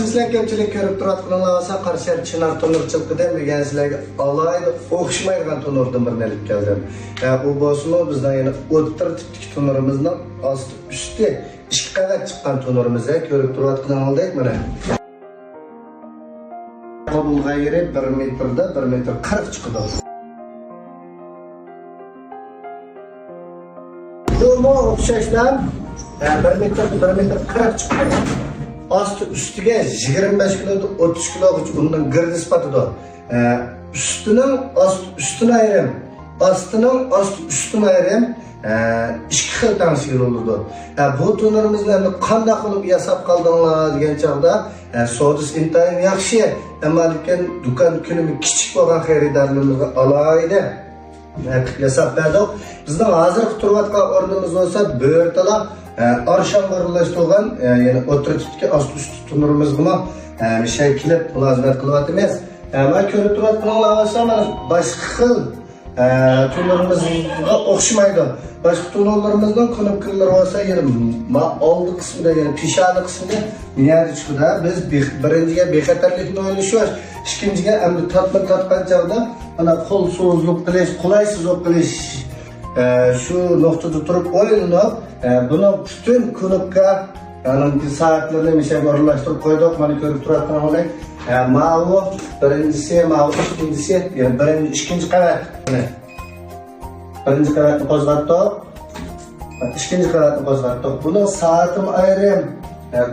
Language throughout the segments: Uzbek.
Yaxshimisizlar, ko'pchilik ko'rib turayotganlar bo'lsa, Qarshi Chinor to'nurchilikdan degan sizlarga alohida o'xshamaydigan to'nurdan birini olib keldim. U bo'lsa bizdan yana o'ttir tipdagi to'nurimizning osti usti ikki qavat chiqqan to'nurimiz ko'rib turayotganinglardek mana. Qabulga yeri 1 metrda 1 metr 40 chiqadi. Bu o'xshashdan 1 metr 1 metr 40 chiqadi. Osti ustiga 25 kilodan 30 kilogacha undan girdi sifatida. Üstüning osti ustini ayrim, ostining osti ustini ayrim ikki xil tashkil bo'ladi. Bu to'nurimizni endi qanday qilib yasab qoldinglar degan chog'da savdosi intayin yaxshi, ammo lekin do'kon kunimi kichik bo'lgan xaridorlarimizga alohida yasab berdik. Bizning hozirgi turayotgan o'rnimiz bo'lsa Bo'rtala Arşan o'rinlashtirilgan, ya'ni o'tira tipdagi osti usti to'nurimizga mishay kelib mulozimat qilyapmiz. Mana ko'rib turayotganlar bo'lsa, mana boshqa xil to'nurimizga o'xshamaydi. Boshqa to'nurlarimizning knopkalari bo'lsa, ya'ni oldi qismida, ya'ni peshona qismida niyati chiqdi. Biz birinchiga bexatarlikni o'ylash, ikkinchiga endi tatma tatgan chog'da mana qo'l so'zlik qilish, qulaysizlik qilish shu nuqtada turib o'ylanib, buni butun knopka, ya'ni soatlarni mishaga o'rinlashtirib qo'ydik. Mana ko'rib turayotganinglar, mavi birinchisi, mavi ikkinchisi, ya'ni birinchi, ikkinchi qavat. Birinchi qavatni qo'zg'atdik, ikkinchi qavatni qo'zg'atdik. Buni soatim ayrim,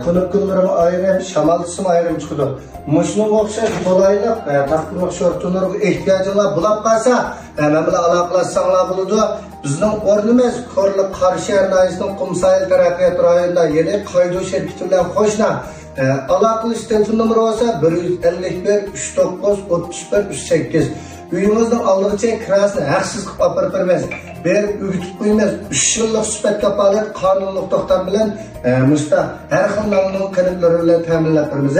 knopkalarım ayrim, shamolchisi ayrim chiqdi. Mushunga o'xshash qulaylik, taqdim shu to'nurga ehtiyojinglar bo'lib qolsa, men bilan aloqalashsanglar bo'ladi. Bizning o'rnimiz Korli Qarshi nahiyasining Qumsayil taraqqiyot rayonida, ya'ni Qaydu şirketi bilan qo'shni. Aloqalash telefon nomeri bo'lsa 151 39 31 38. Uyingizning oldigacha kirasini haqsiz qilib olib beramiz. Berib o'gitib qo'yamiz. 3 yillik sifat kafolat qonunli to'xtam bilan musta har xil nonning qiliblari bilan ta'minlab beramiz.